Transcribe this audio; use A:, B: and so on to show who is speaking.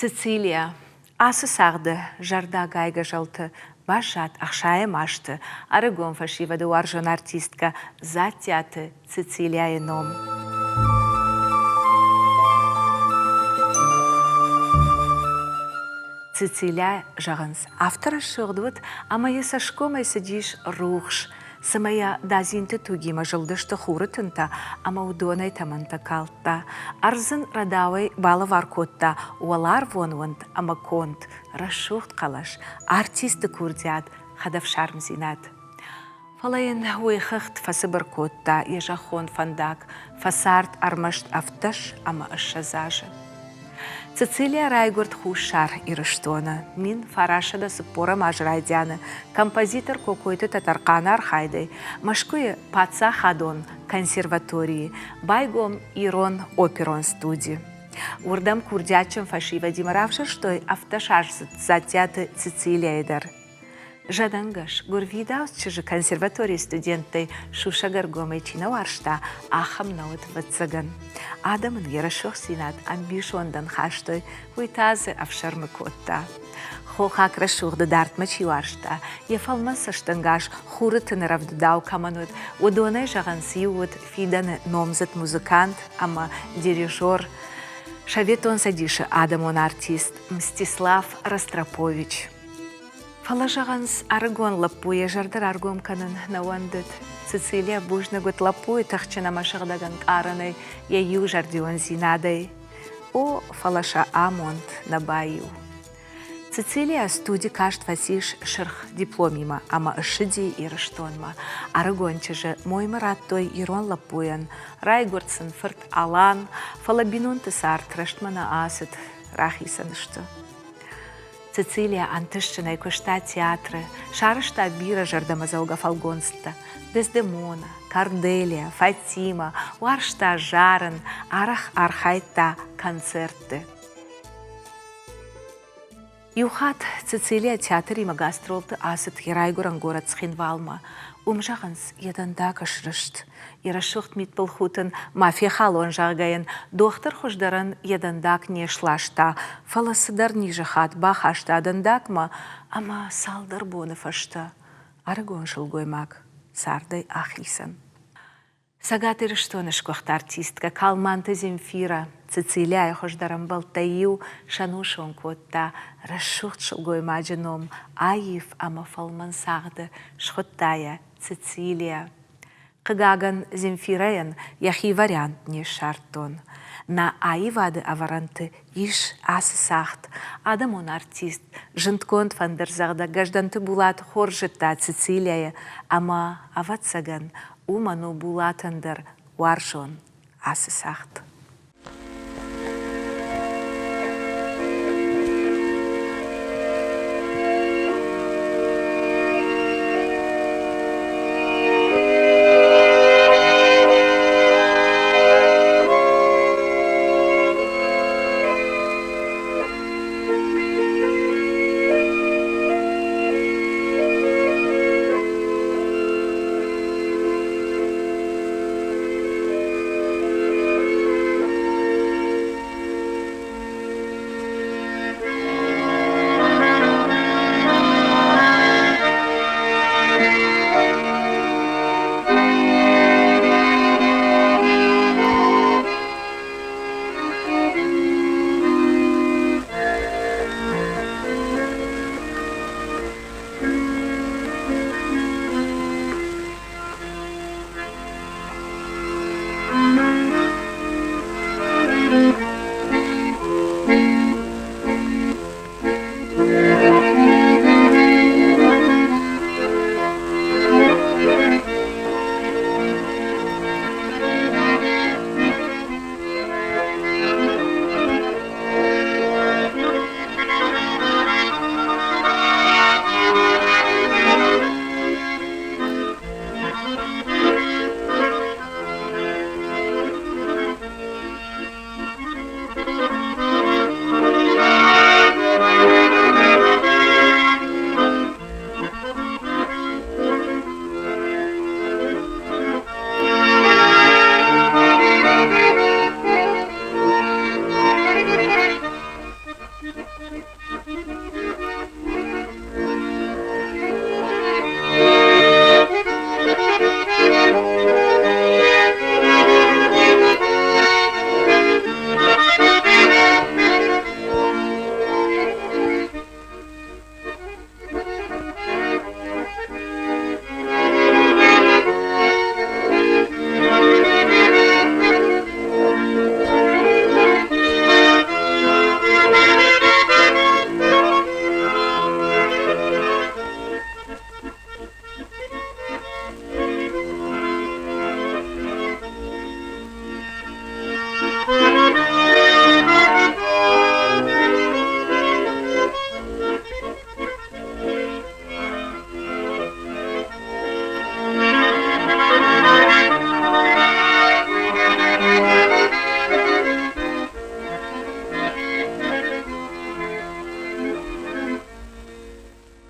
A: Цицилия ацы цагъды зӕрдӕагайгӕ зӕлты баззад ӕхсайӕм азты ӕрыгон фӕсивӕды уарзон артисткӕ Дзаттиаты Цицилияйы ном. Цицилия, зӕгъынц, афтӕ рӕсугъд уыд, ӕмӕ йӕ цӕсгомӕй цыдис рухс, цымӕ йӕ дадзинты тугимӕ зылдысты хуры тынтӕ ӕмӕ уыдонӕй тӕмӕнтӕ калдта. Ӕрдз ын рӕдауӕй балӕвар кодта уӕларвон уынд ӕмӕ конд, рӕсугъд хъӕлӕс, артисты курдиат, хӕдӕфсармдзинад. Фӕлӕ йын уый хыгъд фӕцыбыр кодта йӕ зӕххон фӕндаг, фӕцард ӕрмӕст 17 ӕмӕ 20 азы. Цицилия райгуырд Хуссар Ирыстоны 1940 азы райдианы композитор Кокойты Тӕтӕрхъаны архайдӕй Мӕскуыйы паддзахадон консерваторийы байгом ирон оперон студи. Уырдӕм курдиатджын фӕсивӕдимӕ равзӕрстой ӕвддӕсаздзыд Дзаттиаты Цицилияйы дӕр. Зӕдӕнгӕс, гуырвидауц чызджы консерваторийы студенттӕй сусӕг-ӕргомӕй чи нӕ уарзта, ахӕм нӕ уыд, ӕвӕццӕгӕн. Адӕм ын йӕ рӕсугъддзинад ӕмбисондӕн хастой, уый та дзы ӕфсӕрмы кодта. Хохаг рӕсугъды дардмӕ чи уарзта, йӕ фӕлмӕн цӕстӕнгас хуры тыны рӕвдыдау кӕмӕн уыд, уыдонӕй зӕгъынц иу уыд фидӕны номдзыд музыкант ӕмӕ дирижер, Советон Цӕдисы адӕмон артист Мстислав Ростропович. Фӕлӕ зӕгъынц, ӕрыгон лӕппу йӕ зӕрдӕ раргом кӕнын нӕ уӕндыд. Цицилия бузныг уыд лӕппуйы тыхджын ӕмӕ сыгъдӕг ӕнкъарӕнӕй, йӕ иузӕрдиондзинадӕй. О, фӕлӕ сӕ амонд нӕ баиу. Цицилия студи каст фӕцис сырх дипломимӕ ӕмӕ ссыди Ирыстонмӕ. Ӕрыгон чызджы моймӕ радтой ирон лӕппуйӕн. Райгуырд сын фырт Алан, фӕлӕ бинонты цард рӕстмӕ нӕ ацыд, рахицӕн сты. Цицилия ӕнтыстджынӕй куыста театры, сарӕзта бирӕ зӕрдӕмӕдзӕугӕ фӕлгонцтӕ. Дездемона, Корделия, Фатима, уарзта зарын, арӕх архайдта концертты. Иу хатт Цицилия театримӕ гастролты ацыд йӕ райгуырӕн горӕт Цхинвалмӕ. Уым, зӕгъынц, йӕ дӕндаг срыст. Йӕ рӕсугъд мидбылхудт ын ма фехалон, зӕгъгӕ йын дохтыр хуыздӕрӕн йӕ дӕндаг не сласта, фӕлӕ цыдӕр низы хатт бахаста дӕндагмӕ ӕмӕ цалдӕр боны фӕстӕ ӕрыгон сылгоймаг цардӕй ахицӕн. Цӕгат Ирыстоны сгуыхт артисткӕ Калманты Земфирӕ Цицилияйы хуыздӕр ӕмбӕлттӕй иу сӕнусон кодта рӕсугъд сылгоймаджы ном аив ӕмӕ фӕлмӕн цагъды, схуыдта йӕ Цицилия. Хъыгагӕн, Земфирӕйӕн йӕхи вариант не ссардтон. Нӕ аивады ӕвӕрӕнты ис ацы цагъд. Адӕмон артист, зындгонд фӕндырдзӕгъдӕг Гӕздӕнты Булат хорз зыдта Цицилияйы ӕмӕ, ӕвӕццӕгӕн, уымӕн у Булатӕн дӕр уарзон ацы цагъд.